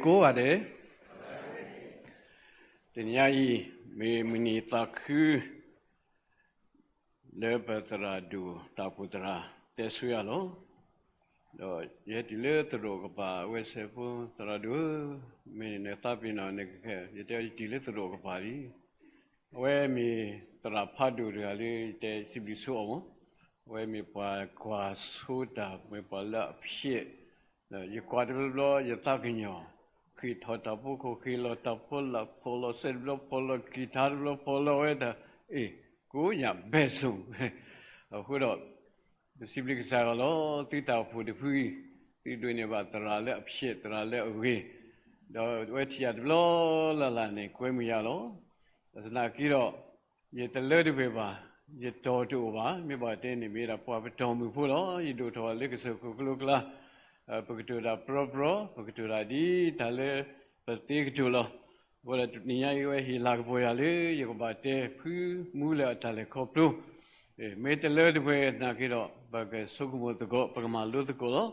ကိးဂၤဒဲး, တနံၤညါအံၤ မ့ၢ်မုၢ်နံၤသးခု လၢပသရၣ်ဒိၣ်တၢ်အိၣ်ဖှိၣ်သရၣ်တဲဆိယၤလီၤ. ဒီးယဟဲတုၤလၢသရိာ်ကပၤ အဝဲစဲးဖိ သရၣ်ဒိၣ်ဧၢ, မ့ၢ်နသးပ့ၤနီၣ်နကခဲ, ယတဲယတုၤလၢသရိာ်ကပၤလံ. အဝဲမ့ၢ်သရၣ်ဖးဒိၣ်တဂၤလၢယတဲစံးဘျုးဆိအီၤမး, အဝဲမ့ၢ်ပှၤကွၢ်ဆိတၢ် မ့ၢ်ပှၤလၢအဖျဲး ဒီးယကွၢ်တဘျီဘျီ ယသးကညီၤ, ဃ့ၢ်ထီၣ်တၢ်ဖိခိၣ် ဃ့ၢ်လီၤတၢ်ဖီလာ် ဖီလီၤစဲးတဘျီ ဖီလီၤကံၢ်ထါတဘျီ ဖီလီၤဝဲတၢ်, အ့ၣ် ကိးညၣ်ဘဲစိၤ. အဃိဒီး ပစံးဘျုးကစၢ်ယွၤလီၤ. သုတၢ်အိၣ်ဖှိၣ်တဖုအံၤ သုဒိးန့ၢ်ဘၣ်သရၣ်လၢအဖျဲး သရၣ်လၢအဂ့ၤ, ဒီးအဝဲထံၣ်ယၤတဘျီလၢ်လၢ်န့ၣ် ကွဲမုာ်ယၤလီၤ. ဘၣ်ဆၣ်သနာ်က့ဒီး ယတလၢတပှဲၤဘၣ်, ယတီၢ်တအိၣ်ဘၣ်, မ့ၢ်ဘၣ်တဲန့ၣ် မ့ၢ်ဒၣ်ပှၤပတီၢ်မုၢ်ဖိလီၤ. ယဒိၣ်ထီၣ်လၢကစၢၢ်ခိၣ်ကလိကျါ, ပကတိၤတၢ်ပြီပြီ, ပကတိၤတၢ်ဒ်တၢ်လၢပသ့ကတိၤလီၤ. အဃိဒီးတနံၤညါအံၤ အဝဲဟ့ၣ်လၤကပီၤယၤလၢ ယကဘၣ်တဲဖုမူလၢအတၢ်လဲၤခီဖျိ, မ့ၢ်တလၢတပှဲၤသနာ်က့ဒီး ပကဆိကမိၣ်သကိး ပကမၤလိသကိးလီၤ.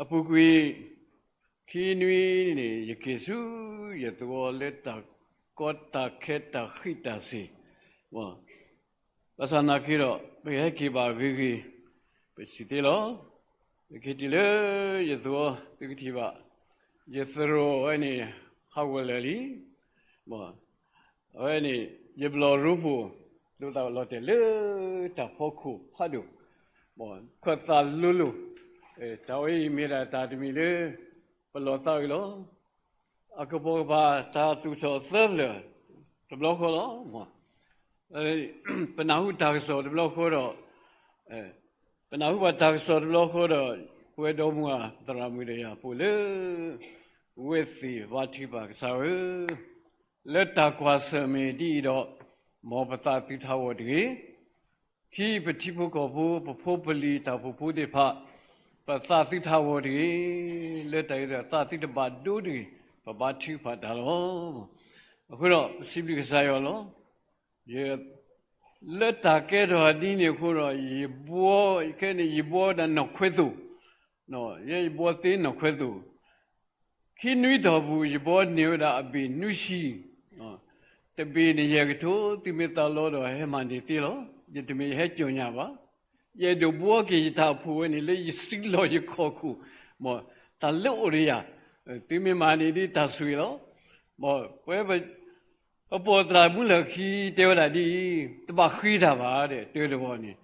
အပူၤကွံာ် ခံနွံန့ၣ် ယက့ၤဆူယသဝီလၢတၢ်ကီတၢ်ခဲ တၢ်ဃံးတၢ်စ့ၤ, ဘၣ်ဆၣ်သနာ်က့ဒီး ပကဟဲက့ၤဘၣ်ဂ့ၤဂ့ၤ ပစံးသ့လီၤ. ယက့ၤတုၤလၢယသဝီ သုကထံၣ်ဘၣ် ယသရိာ်ဝဲန့ၣ် ဟးဂီၤလၢာ်လံ. အဝဲန့ၣ် ယဘျီၣ်ရိဖှိၣ် ဒိးသးလီၤတဲာ်လၢတၢ်ဖီခိၣ်ဖးဒိၣ်, ခၢၣ်သးလိၤလိၤ, တၢ်ဝဲအံၤမ့ၢ်ဒၣ်တၢ်တမံၤလၢ ပလီၤသးအုးလီၤ. အကပိာ်ကပၤ တၢ်သူၣ်ထီၣ်သၢဖျၢၣ် တဘျီဃီလီၤ. ပနၢ်ဟူတၢ်ကစီၣ်တဘျီဃီဒီး, ပနၢ်ဟူဘၣ်တၢ်ကစီၣ်တဘျီဃီဒီး ပဝဲဒီမါဝၤသရၣ်မုၣ်ဒီးယၤ ပအိၣ်လၢ ဝ့ၢ်သ့ၣ်ဝါထုကဖၣ် ကစၢ်ဧၢ, လၢတၢ်ကွၢ်ဆၢၣ်မဲာ်ဒ်အံၤဒီး မ်ပသးသုထးဂီၤတဂ့ၤ. ခံ ပထံဖိကီၢ်ဖိ ပဖိပလံၤတၢ်အိၣ်ဖှိၣ်ဖိသ့ၣ်တဖၣ် ပသးသုထးဂီၤတဂ့ၤ. လၢတၢ်အံၤဒီး သးသုတဘၣ်ဒိတဂ့ၤ, ပဘါထုကဖၣ်တၢ်လီၤ. အဃိဒီး ပစံးဘျုးကစၢ်ယွၤလီၤ. ယ လၢတၢ်ကဲထီၣ်ဒ်န့ၣ်အဃိဒီး ယဘှီ, ခဲန့ၣ် ယဘှီဒၣ်နီၢ်ခွဲသိၣ်, ယဲယဘှီသ့နီၢ်ခွဲသိၣ်, ခံနွံတီၢ်ပူၤ ယဘှီန့ၢ်ဝဲဒၣ်အဘ့ၣ်နွံဆံ, တဘ့ၣ်န့ၣ် ယဲၢ်ကထိ, သုမ့ၢ်သးလီဒီး ဟဲမၤန့ၢ်သ့လီၤ. ယတမ့ၢ်ယဟဲကၠီၣ်ညါဘၣ်. ယအဲၣ်ဒိးဘှီက့ၤယတၢ်အိၣ်ဖှိၣ်ဝဲန့ၣ် လၢယစုလီၢ်ယခီၣ်ခိၣ်, မ်တၢ်လၢအိၣ်ဒီးယၤ, သုမ့ၢ်မၤန့ၢ်ဒ်တၢ်ဆိၣ်ဂ့ၤလီၤ. မ်ပဝဲ ပပိာ်သရၣ်မုၣ်လၢခံ တဲဝဲဒၣ်ဒ်အံၤ, တဘၣ်ဃ့တၢ်ဘၣ်ဒီး တၢတဘီန့ၣ်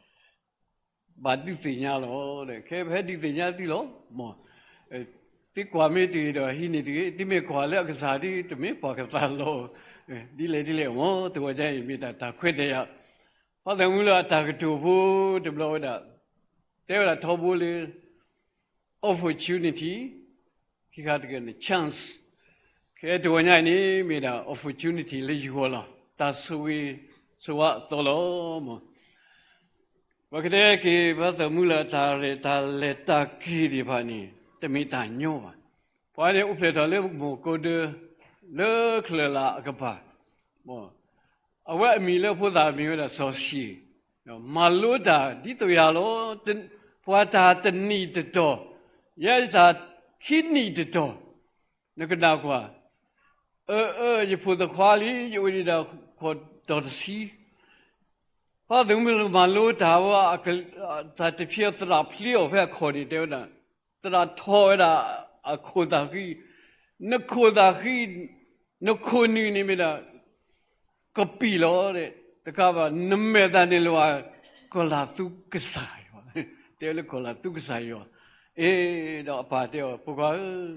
ဘၣ်ဒုးသ့ၣ်ညါလီၤ. ခဲပဟဲဒုးသ့ၣ်ညါသုလီၤ. မ် သုကွၢ်မ့ၢ်တဂ့ၤဒီးဟံးန့ၢ်တဂ့ၤ, သုမ့ၢ်ကွၢ်လၢအကစၢ်ဒ် တမ့ၢ်ပှၤကသးလီၤ, ဒ်လဲၣ်ဒ်လဲၣ် မ်တဂီၤညါအံၤ မ့ၢ်တၢ်တၢ်ခွဲးတၢ်ယာ်, ဖါသးမုၣ်လၢအတၢ်ကတိၤဖိတဘျီဝဲဒၣ်, တဲဝဲဒၣ်ထီဘိလၢ opportunity, ခံခါတကဲန့ၣ် chance, ခဲတဂီၤညါအံၤန့ၣ် မ့ၢ်ဒၣ် opportunity လၢယဂီၢ်လီၤ. တၢ်ဆိၣ်ဂ့ၤဆိၣ်ဝါအသီလီၤ. မ် ပကတဲက့ၤ ဖါသးမုၣ်လၢအတၢ်ရဲၣ်တၢ်လဲၤတၢ်က့ၤသ့ၣ်တဖၣ်န့ၣ် တမ့ၢ်တၢ်ညီဘၣ်. ပှၤန့ၣ်အိၣ်ဖျဲၣ်ထီၣ်လၢမိၢ်ကိးဒၢ လၢချၢၣ်လၢ်အကပၤ, အဝဲအမံၤလၢဖိသၣ်မံၤဝဲဒၣ်စီၤၡံၣ်, မၤလိတၢ်ဒ်သိးယၤလီၤ. ပှၤတၢ်တနံၣ်တတီၤ, ယဲယတၢ်ခံနံၣ်တတီၤ, နကနၣ်ကွၢ်, အၢ အၢ ယဖိသၣ်ခွါလံ, ယအိၣ်ဒံးဒီးခိၣ်တီၤတဆံ, ဖါသးမုၣ်လၢမၤလိတၢ်ဝဲ, တၢ်တဖျဲးသရၣ်ဖျ့အီၤဖဲအခီၣ်န့ၣ် တဲဝဲဒၣ်, သရၣ်ထီၣ်ဝဲဒၣ်အခိၣ်သၣ်ဃံ, နခိၣ်သၣ်ဃံ, နခိၣ်နူာ်န့ၣ်မ့ၢ်ဒၣ် ကပံာ်လီၤ, တကးဘၣ် နမဲာ်သၣ်န့ၣ်လီၤ ကီၤလၤသူကစၢ်ယွၤ, တဲဝဲလၢကီၤလၤသူကစၢ်ယွၤ, အ့ ဒီးအပၢ်တဲအီၤ ဖိခွါဧၢ,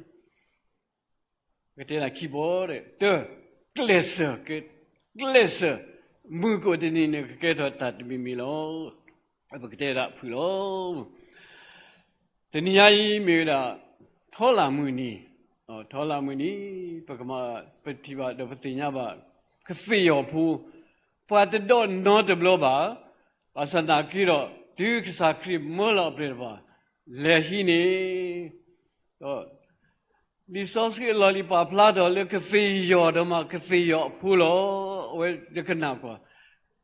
ကတဲနၤခံဘီဒီး တၢ, ကျဲးစၢး, ကျဲးစၢး, မုၢ်ကအိၣ်တနံၤန့ၣ် ကကဲထီၣ်တၢ်တမံၤမံၤလီၤ. ပကတဲဒၣ်ဖုၣ်လီၤ. တနံၤညါအံၤမ့ၢ်ဝဲဒၣ် ထီလၣ်မုၢ်နံၤ, ထီလၣ်မုၢ်နံၤ ပကမၤ ပထံၣ်ဘၣ်ဒီးပသ့ၣ်ညါဘၣ် ကသ့ၣ်ယီၤဖိ, ပှၤတဒိးနီတဘျီဘၣ်, ဘၣ်ဆၣ်သနာ်က့ဒီး တုၤကစၢ်ခရံာ်မၢလီၤအပျဲၢ်တဖၣ် လဲၤဟံးန့ၢ် ဒီး လံာ်စီဆှံအလီၢ်လံၤပာ်ဖျါထီၣ်လၢကသ့ၣ်ယီၤဒီးမး ကသ့ၣ်ယီၤအဖိလီၤ. အဝဲဒၣ်ကနၣ်ကွၢ်,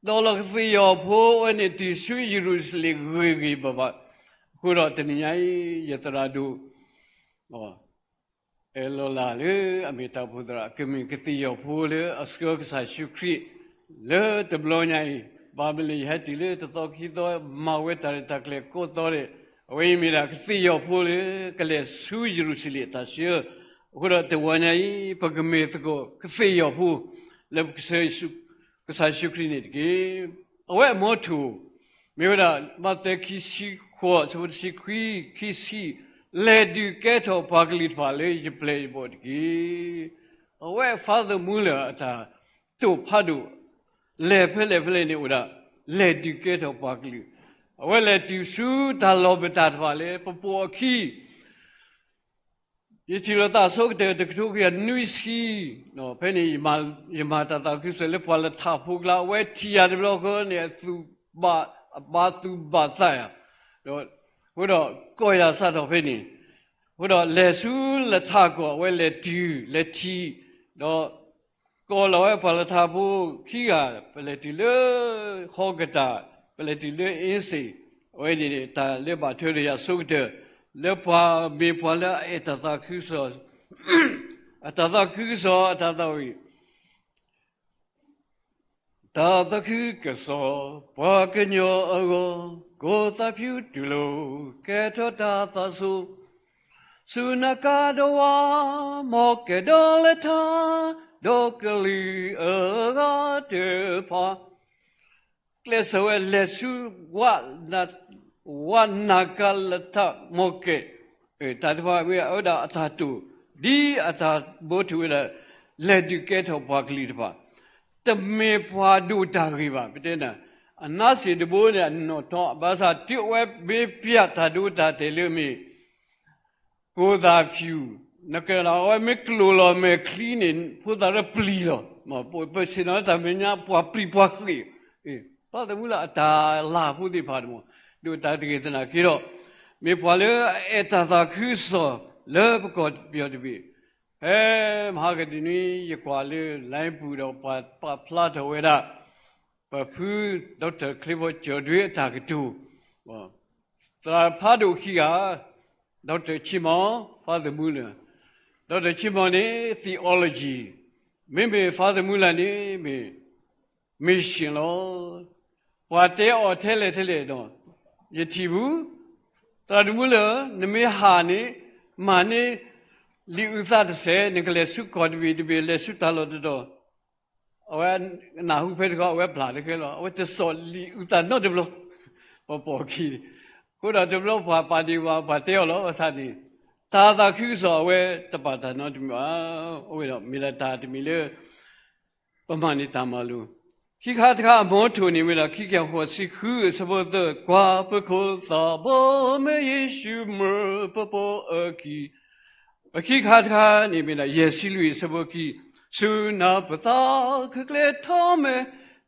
ဒီးလီၤကသ့ၣ်ယီၤအဖိဝဲန့ၣ် တုၤဆူယရူၤၡလ့ၣ်ဂ့ၤဂ့ၤဘၣ်ဘၣ်. အဃိဒီးတနံၤညါအံၤ ယသရၣ်ဒိၣ် အဲၣ်လီၤလၢ်လၢအမ့ၢ်တၢ်အိၣ်ဖှိၣ်သရၣ် ကမ့ၢ်ကသ့ၣ်ယီၤဖိလၢအဆှၢကစၢ်ယ့ၣ်ၡူးခရံာ် လၢတဘျီညါအံၤ, ဘၣ်မနုၤလဲၣ် ယဟဲတုၤလၢတသီခံသီ မၤဝဲတၢ်ရဲၣ်တၢ်ကျဲၤကိးသီဒီး, အဝဲအံၤမ့ၢ်ဒၣ်ကသ့ၣ်ယီၤဖိလၢကလဲၤဆူယရူၤၡလ့ၣ်အတၢ်ဆှၢ, အဃိဒီးတဝီညါအံၤ ပကမ့ၢ်သကိးကသ့ၣ်ယီၤဖိ လၢပကဆှၢယ့ၣ်ၡူး, ကစၢ်ယ့ၣ်ၡူးခရံာ်န့ၣ်တက့ၢ်. အဝဲအမီထိၣ် မ့ၢ်ဝဲဒၣ် မးသဲခံဆံဃိး ဆၢဖိတဆံခွံ ခံဆံ, လဲၤဒုးကဲထီၣ်ပှၤကလုာ်တဖၣ်လၢယပျဲၢ်ယဘီၣ်တက့ၢ်. အဝဲ Father Muller အတၢ်တိာ်ဖးဒိၣ် လဲၤဖဲလဲၣ်ဖဲလဲၣ်န့ၣ်အိၣ်ဒၣ် လဲၤဒုးကဲထီၣ်ပှၤကလုာ်, အဝဲလဲၤတုၤဆူတၢ်လီၢ်မတၤတဖၣ်လၢပပိာ်အခံ ယထံၣ်လိာ်သးအဆိကတၢၢ် တကထိခွံကယၤနွံဆံ, ဖဲန့ၣ် ယမၤတၢ်သးခုကစီၣ်လၢပှၤလၢထးဖိကျါ အဝဲထံၣ်ယၤတဘျီဃီန့ၣ် အသူၣ်ဘၣ်အဘၣ်သူၣ်ဘၣ်သးယၤ, ဒီး အဃိဒီးကိးယၤစးထီၣ်ဖဲန့ၣ်, အဃိဒီးလဲၤဆူလၢထးကီၢ် အဝဲလဲၤတုၤ လဲၤထံၣ်, ဒီး ကိးလီၤဝဲပှၤလၢထးဖိခံဂၤ ပလဲၤတုၤလၢ ဟီကတၢၢ်, ပလဲၤတုၤလၢအ့စ့ၣ်, အဝဲန့ၣ်န့ၣ် တၢ်လၢဘၣ်ထွဲဒီးယၤအဆိကတၢၢ် လၢပှၤမ့ၢ်ပှၤလၢအအဲၣ်တၢ်သးခုကစီၣ်, အတၢ်သးခုကစီၣ် အတၢ်သးဝံၣ် တၢ်သးခုကစီၣ် ပှၤကညီအဂီၢ်, ကိၣ်သးဖၠူတူၢ်လိာ် ကဲထီၣ်တၢ်သးဆိ, ဆူနၤကၤဒီးဝါ, မ်ကဲဒီးလၢထး, ဒီးကလုာ်အဂၤတဖၣ် ကျဲးစၢးဝဲလဲၤဆူ ဝးနၤကၤလထး မ်ကဲ, တၢ်တဖၣ်ဝဲအဝဲဒၣ်အတၢ်တိာ်, ဒ်အတၢ်ဘီထုးဝဲဒၣ် လဲၤဒုးကဲထီၣ်ပှၤကလုာ်တဖၣ်, တမ့ၢ်ပှၤဒိၣ်တၢ်ဂ့ၤဘၣ် ပတဲနၤ, အနါစ့ၣ်တဘိန့ၣ် အနီၣ်ထီၣ် ဘၣ်ဆၣ်တုၤအဝဲမ့ၢ်ပျဲတၢ်ဒိတၢ်တဲာ်လၢမ့ၢ် ကိၣ်သးဖၠူ, နကဲဒီးအဝဲမ့ၢ်ကျိာ်လီၤမဲာ်ချံန့ၣ် ဖိသၣ်လၢပျံၤလီၤ, ပဆ့ၣ်နီၤလၢတၢ်မဲာ်ညါ ပှၤပျံၤပှၤဃ့ၢ်, ဘၣ်သ့ၣ်မုၢ်လၢအတၢ်လၢ်ဖိသ့ၣ်တဖၣ်န့ၣ်မ့ၢ် ဒိၣ်တၢ်တဂ့ၤသနာ်က့ဒီး, မ့ၢ်ပှၤလၢအအဲၣ်တၢ်သးခုကစီၣ်လၢပကီၢ်ပယီၤတဘ့ၣ်, ဖဲမဟါကတနွံ ယကွၢ်လၢ line ပူၤဒီးပှၤပာ်ဖျါထီၣ်ဝဲဒၣ် ပဖု Doctor ချ့ဖီကၠီၤဒွ့အတၢ်ကတိၤ, သရၣ်ဖးဒိၣ်ခံဂၤ, Doctor ချံမီ, Father Muller, Doctor ချံမီန့ၣ် theology, မ့မ့ၢ် Father Muller န့ၣ်မ့ၢ် mission လီၤ. ပှၤတဲအီၤထဲလဲၣ်ထဲလဲၣ်ဒီး ယထံၣ်ပူၤ, သရၣ်ဒိၣ်မူလၢာ် နမ့ၢ်ဟးန့ၣ် မၤန့ၢ်လံာ်အုၣ်သးတစဲး နကလဲၤဆူကီၢ်တဘ့ၣ်တဘ့ၣ် လဲၤဆူတၢ်လီၢ်တတီၤ အဝဲနၢ်ဟူဖဲတခီ အဝဲပျၢ်တကဲလီၤ. အဝဲတစိာ်လံာ်အုၣ်သးနီတဘျီ, ပပိာ်ခံန့ၣ်, အဃိဒီးတဘျီပှၤပာ်ဒံးဘၣ် ပှၤတဲအီၤလီၤ. ဘၣ်ဆၣ်န့ၣ် တၢ်သးခုကစီၣ်အဝဲတပာ်တၢ်နီတမံၤဘၣ်. အဝဲဒီးမ့ၢ်ဒၣ်တၢ်တမံၤလၢ ပမၤန့ၢ်တၢ်မၤလိာ်, ခံခါတခါအမီထိၣ်န့ၣ်ဝဲဒၣ် ခံကယၤဃိးဆံဃု အဆၢဖိသၢ, ကွၢ်ပခိၣ်သးဘီမ့ၢ်ယ့ၣ်ၡူးမၢပပိာ်အခံ ပခံခါတခါန့ၣ်မ့ၢ်ဒၣ် ယဲၢ်ဆံလွံၢ် အဆၢဖိခံ, ဆူနၤပသးခုကျဲထီၣ်မဲာ်,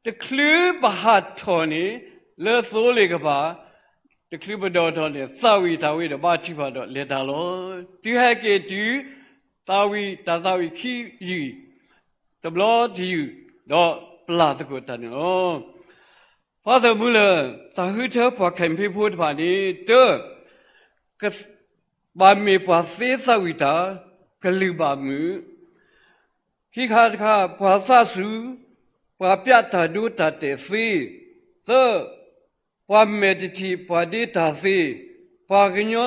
တချုးပဟးထီၣ်န့ၣ် လၢသိလ့ၣ်ကပၤ, တချုးပဒိၣ်ထီၣ်န့ၣ် သးဝံၣ်တၢ်ဝဲဒီးဘါထုကဖၣ်ဒီးလဲၤတၢ်လီၤ. တုၤဟဲက့ၤတုၤ သးဝံၣ်တၢ်သးဝံၣ်ခံယုၢ်, တဘျီတယုၢ်, ဒီးပျၢ်သကိးတၢ်န့ၣ်လီၤ. ဖါသၢၣ်မူလၢာ် သးဟူထၢပှၤ campaign ဖိတဖၣ်န့ၣ် တၢ ကဘၣ်မ့ၢ်ပှၤသ့သးဝံၣ်တၢ် ကလုၢ်ဘၣ်မုာ်, ခံခါတခါ ပှၤသးစူၤ, ပှၤပျဲတၢ်ဒိတၢ်တဲာ်သ့, သၢ ပှၤမဲာ်တထံၣ် ပှၤဒ့တၢ်သ့, ပှၤကညီ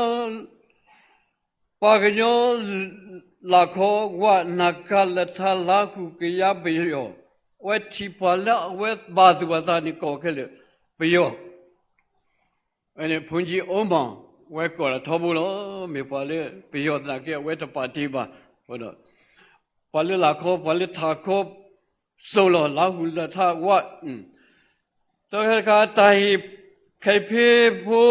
ပှၤကညီလၢ်ခီ ဝးနၤကၤလထါ လါဟူကယါပယီၤ, အဝဲထံၣ်ပှၤလၢအဝဲဘၣ်သူၣ်ဘၣ်သးန့ၣ် ကိးခဲလၢာ် ပယီၤ, အဝဲန့ၣ် ဖုန်ကၠံအိမၤ အဝဲကိးဒၣ်ထီဘိလီၤ. မ့ၢ်ပှၤလၢပယီၤသနာ်က့ အဝဲတပာ်တ့ၢ်ဘၣ်, ပှၤလၢလၢ်ခီ ပှၤလၢထးခီ စိာ်လီၤ လါဟူလၢထါ ဝး တၢ်ခါတခါ တၢ်ဟ့ၣ် campaign ဖိ,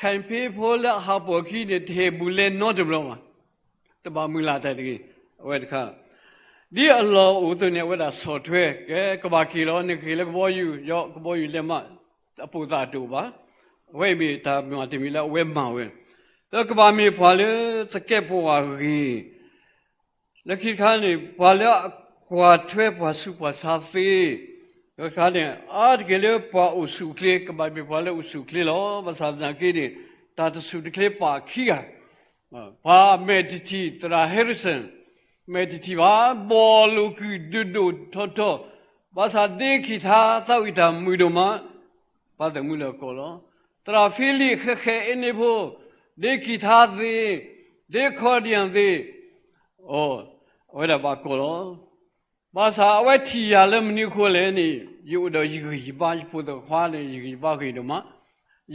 campaign ဖိလၢအဟးပိာ်အခံန့ၣ် တဟ့ၣ်ဘူးလဲနီတဘျီဘၣ်, တဘၣ်မုၢ်လၢ်တၢ်တဂ့ၤ, အဝဲတခါ ဒ်အလီၢ်အိၣ်အသိးန့ၣ် အဝဲဒၣ်ဆီၣ်ထွဲ ကဲ ကဘၣ်က့ၤလီၤ နက့ၤလၢကဘီယူၤ ယီၤ ကဘီယူၤလဲၤမး အပိာ်သးတအိၣ်ဘၣ်, အဝဲအံၤမ့ၢ်တၢ်မၤတမံၤလၢအဝဲမၤဝဲ, ဒီးကဘၣ်မ့ၢ်ပှၤလၢသကဲးပဝးဂ့ၤ လၢခံတခါန့ၣ် ပှၤလၢအကွၢ်ထွဲပှၤဆူးပှၤဆါသ့, လၢခံတခါန့ၣ် အါတက့ၢ်လၢပှၤအိၣ်ဆူၣ်အိၣ်ချ့ ကဘၣ်မ့ၢ်ပှၤလၢအိၣ်ဆူၣ်အိၣ်ချ့လီၤ. ဘၣ်ဆၣ်သနာ်က့န့ၣ် တၢ်တဆူၣ်တချ့ပာ်ခံဂၤ ပှၤမဲာ်တထံၣ် သရၣ် Harrison မဲာ်တထံၣ်ဘၣ်, ဘီၣ်လိာ်ကွံာ်ဒိၣ်ဒိၣ်ထီထီ, ဘၣ်ဆၣ်ဒ့ခံးထါသးဝံၣ်တၢ်မုာ်ဒိၣ်မး, ပၢ်သးမုၢ်လၢ်ကိးလီၤ. သရၣ်ဖံလံး ဃဲးဃဲးအ့န့ဖိ, ဒ့ခံးထါသ့, ဒ့ခီဒံယၣ်သ့, အဝဲဒၣ်ဘၣ်ကိးလီၤ. ဘၣ်ဆၣ်အဝဲထံၣ်ယၤလၢမနုၤအဃိလဲၣ်န့ၣ်, ယအိၣ်ဒီးယဂံၢ်ယဘါ, ယဖိသၣ်ခွါန့ၣ် ယဂံၢ်ယဘါဂ့ၤဒိၣ်မး,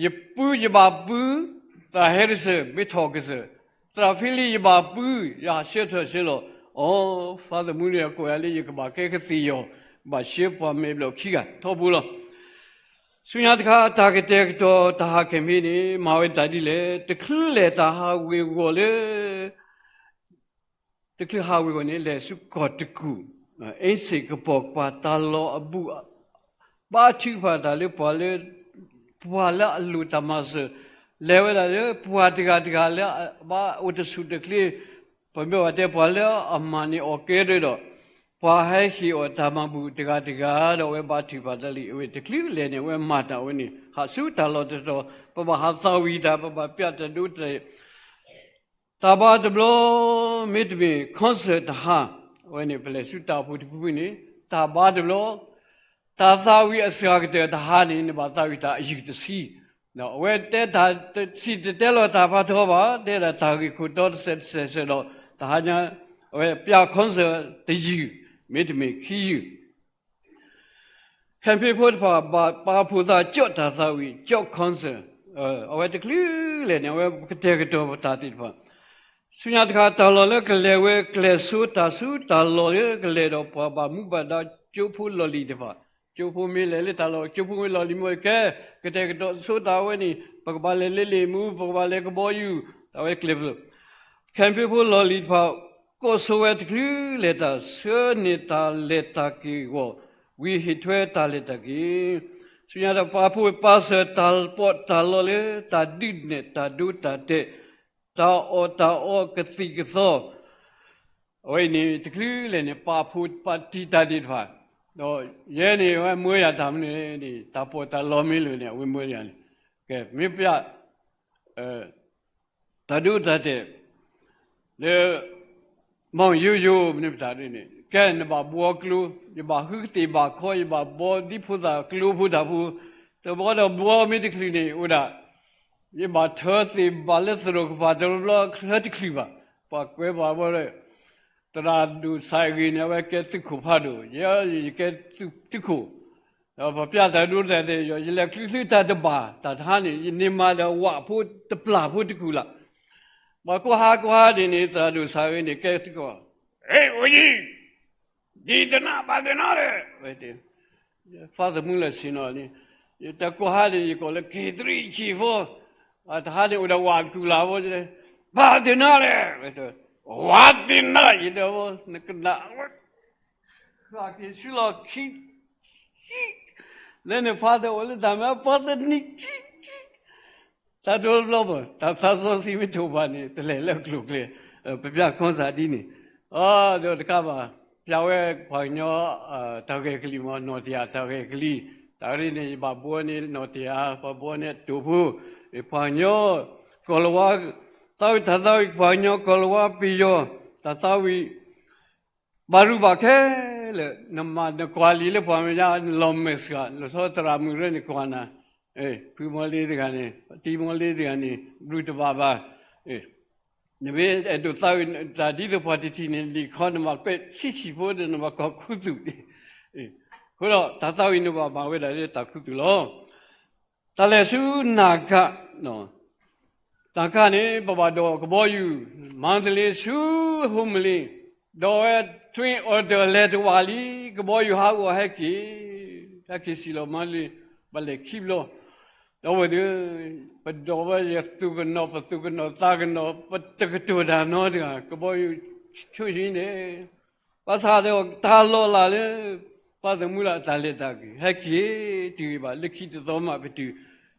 ယပု ယဘၣ်ပု, သရၣ် Harrison မ့ၢ်ထီၣ်ကစၢၢ်, သရၣ်ဖံလံး ယဘၣ်ပု, ယဟးဆှၢထီၣ်ဆှၢလီၤ, အီ ပၢ်သးမုၢ်လၢ်ကိးယၤလၢယကဘၣ်ကဲကသ့ၣ်ယီၤ, ဘၣ်ဆှၢပှၤမဲာ်ဘျီၣ်ခံဂၤထီဘိလီၤ. ဆူညါတခါ တၢ်ကတဲာ်ကတီၤတၢ်ဟးကဲၤမ့ၢ်န့ၣ် မၤဝဲတၢ်ဒ်လဲၣ်, တချုးလဲၤတၢ်ဟးဝ့ၤဝီၤလၢ တချုးဟးဝ့ၤဝီၤန့ၣ် လဲၤဆူကီၢ်တကူၣ်, အ့စ့ၣ်ကပိာ်ကပၤ တၢ်လီၢ်အဘူး ဘါထုကဖၣ်တၢ်လၢပှၤလၢ ပှၤလၢအလိၣ်တၢ်မၤစၢၤ, လဲၤဝဲဒၣ်လၢပှၤတဂၤတဂၤလၢအဘၣ်အိၣ်တဆူၣ်တချ့, ပမ့ၢ်ဘၣ်တဲပှၤလၢအမၤန့ၢ်အီၣ်ကဲဒၣ်ဒီး, ပှၤဟဲဟ့ၣ်အီၤတၢ်မၤဘူၣ်တဂၤတဂၤဒီး အဝဲဘါထုကဖၣ်တၢ်လံ, အဝဲတချုးလဲၤန့ၣ် အဝဲမၤတၢ်ဝဲန့ၣ် ဟးဆူတၢ်လီၢ်တတီၤ, ပဘၣ်ဟးသးဝံၣ်တၢ်, ပဘၣ်ပျးတၢ်ဒိတၢ် တၢ်ဘါတဘျီ, မ့တမ့ၢ် concert တဟါ, အဝဲန့ၣ် ပလဲၤဆူတၢ်အိၣ်ဖှိၣ်တဖုဖုန့ၣ် တၢ်ဘါတဘျီ, တၢ်သးဝံၣ်အစှၤကတၢၢ်တဟါန့ၣ် နဘၣ်သးဝံၣ်တၢ်အယုၢ်တဆံ, ဒီးအဝဲတဲတၢ်စံၣ်တဲၤတဲလီၤတၢ်ဖးထီဘၣ်, တဲဒၣ်တၢ်ဂ့ၢ်ခိၣ်တီတစဲးတစဲးစဲးဒီး တဟါညါ အဝဲပျး concert တယုၢ်, မ့တမ့ၢ်ခံယုၢ် ခဲဖ့ဖိတဖၣ် ဘၣ်ပာ်ဖှိၣ်သးကၠီၣ်တၢ်သးဝံၣ်, ကၠီၣ် concert, အဝဲတချုးလဲၤန့ၣ် အဝဲကတဲာ်ကတီၤပတၢ်သ့ၣ်တဖၣ်, ဆူညါတခါ တၢ်လီၢ်လၢကလဲၤဝဲ ကလဲၤဆိတၢ်ဆူတၢ်လီၢ်လၢကလဲၤဒီး ပှၤဘၣ်မူဘၣ်ဒါကၠိဖိလီၢ်လံၤတဖၣ်, ကၠိဖိမ့ၢ်လဲၤလၢတၢ်လီၢ် ကၠိဖိမ့ၢ်လီၢ်လံၤမ့ၢ်ကဲ, ကတဲာ်ကတီၤဆိတၢ်ဝဲန့ၣ် ပကဘၣ်လဲၤလၢလ့ၣ်မူ ပကဘၣ်လဲၤကဘီယူၤ, တၢ်ဝဲကျဲးဖျိ ခဲဖ့ဖိလီၢ်လံၤတဖၣ် ကိးဆိဝဲတချုးလဲၤတၢ် ဆှၢန့ၢ်တၢ်လဲၤတၢ်က့ၤအဂီၢ်, ဝံၤဟ့ၣ်ထွဲတၢ်လဲၤတၢ်က့ၤ, ဆူညါတၢ်ပာ်ဖှိၣ်ပာ်စၢၤတၢ်ပီးတၢ်လီလၢ တၢ်ဒုးနဲၣ်တၢ်ဒိတၢ်တဲာ်, တၢ်အီၣ်တၢ်အီကသံၣ်ကသီ, အဝဲအံၤန့ၣ် တချုးလဲၤန့ၣ် ပာ်ဖှိၣ်ပာ်တံာ်တာ်သ့ၣ်တဖၣ်, ဒီးယဲန့ၣ် အဝဲမၢယၤတၢ်မနုၤန့ၣ် တၢ်ပီးတၢ်လီမ့ၢ်လၢာ်န့ၣ် အဝဲမၢယၤန့ၣ်, ကဲ မ့ၢ်ပျး တၢ်ဒိတၢ်တဲာ် လၢ မီၢ်ယိယိ မနုၤပတၢ်ဒ်န့ၣ် ကဲနဘၣ်ဘှီကျိ, ယဘၣ်ဃုကသ့ၣ်ဘၣ်ခီ, ယဘၣ်ဘှီဒ်ဖိသၣ်ကျိဖိတၢ်ဖိ, တဘျီဒီးဘှီမ့ၢ်တချုးန့ၣ် အိၣ်ဒၣ် ယဘၣ်ထၢသ့ၣ်ဘၣ်လၢသရိာ်ကပၤတဘျီဘျီ ထၢတချုးဘၣ်, ပှၤကွဲးပှၤဘၣ်ဒီး သရၣ်ဒိၣ်စၢ်ဂ့ၤန့ၣ် အဝဲကဲသုးခိၣ်ဖးဒိၣ်, ယဲယကဲသုးခိၣ်, ဒီးပပျးတၢ်ဒိတၢ်တဲာ် ယလဲၤချုးချုးတၢ်တဘၣ်, တၢ်တဟါန့ၣ် ယန့ၢ်မၤဒီးဝးဖိတပျၢ်ဖိတကူၣ်လၢ်, ပှၤကိးဟါကိးဟါဒ်န့ၣ် သရၣ်ဒိၣ်စၢ်ဂ့ၤန့ၣ် ကဲသုးခိၣ်, ဟ့ၣ် အိၣ်ယံၤ ဒ်တနၢ်ဘၣ်သ့ၣ်နီၣ်ဒီး ဝဲတဲ, ဖးသးမုၢ်လၢာ်ဆ့ၣ်နီၤန့ၣ်, တၢ်ကိးဟါန့ၣ် ယကိးလၢ က့ၤသရံၣ်ဆံၣ်ဖိ, တဟါန့ၣ်အိၣ်ဒီးဝးတကူၣ်လၢ်ဖိ, ဘၣ်သ့ၣ်နီၣ်ဒီး ဝဲတဲ, ဝးသ့ၣ်နီၣ်ယတဲဖိ, နကနၣ်ဝဲ ဃၣ်က့ၤဆူလီၢ်ခံ, လၢန့ၣ်ဖးသးအိၣ်လၢတၢ်မၤပှၤသနံၤခံ, တၢ်ဒိတဘျီဘၣ်, တၢ်သးစီဆှံမ့ၢ်တအိၣ်ဘၣ်န့ၣ် တလဲၤလၢအကျိၤကျဲ, ပပျးခီစၢ်ဒ်န့ၣ်, ဒီးတကးဘၣ်, ပျးဝဲပှၤကညီ တၢ်ဂဲၤကလံၤမ့ၢ် နီၢ်တယၢ်တၢ်ဂဲၤကလံၤ, တၢ်ဂ့ၢ်န့ၣ် ယဘၣ်ဘှီန့ၣ် နီၢ်တယၢ် ပှၤဘှီန့ၣ်တိာ်ဖိ, ပှၤကညီ ကီၢ်လၤဝါ, သးဝံၣ်တၢ်သးဝံၣ် ပှၤကညီကီၢ်လၤဝါပယီၤ, တၢ်သးဝံၣ် ဘၣ်ရူၢ်ဘၣ်ခဲလၢာ်, နမၤနကွၢ်လံာ်လၢပှၤမဲာ်ညါ နလီၤမဲာ်ဆှး လီၤဆီသရၣ်မုၣ်ရၢန့ၣ်ကွၢ်နၤ, ဖုမီလ့တဂၤန့ၣ် တံၤမီလ့တဂၤန့ၣ် ဘျုးတဘၣ်ဘၣ်, နမ့ၢ်အဲၣ်ဒိးသးဝံၣ်တၢ်ဒ်သိးပှၤတထံၣ်န့ၣ် လံာ်ခီနဘၣ်ကွဲးဆံးဆံးဖိဒီး နဘၣ်ကိးခူသူၣ်, အဃိဒီးတၢ်သးဝံၣ်န့ၣ်ဘၣ်မၤဝဲဒၣ်လၢတၢ်ခူသူၣ်လီၤ. တၢ်လဲၤဆူနၢ်ကၣ်, နၢ်ကၣ်န့ၣ် ပဘၣ်ဒိးကဘီယူၤ မါတလ့ဆူ ဟိမလ့, ဒီးဝဲ Twin Otter လဲၤတဝာ်လံ, ကဘီယူၤဟးဂီၤဟဲက့ၤ, ဟဲက့ၤစံၣ်လီၤမါတလ့, ဘၣ်လဲၤခံဘျီ, ဒီးဝဲဒၣ် ပဒိးဝဲယသူၣ်ကနီၤ ပသူၣ်ကနီၤသးကနီၤ ပတကတိၤတၢ်နီတဂၤ ကဘီယူၤဆူၣ်ဆံန့ၣ် ဘၣ်ဆၣ်ဒီးတၢ်လီၤလးလၢ ပၢ်သမူလၢအတၢ်လဲၤတၢ်က့ၤ ဟဲက့ၤတုၤဂ့ၤဘၣ် လၢခံတသီမးပတုၤ,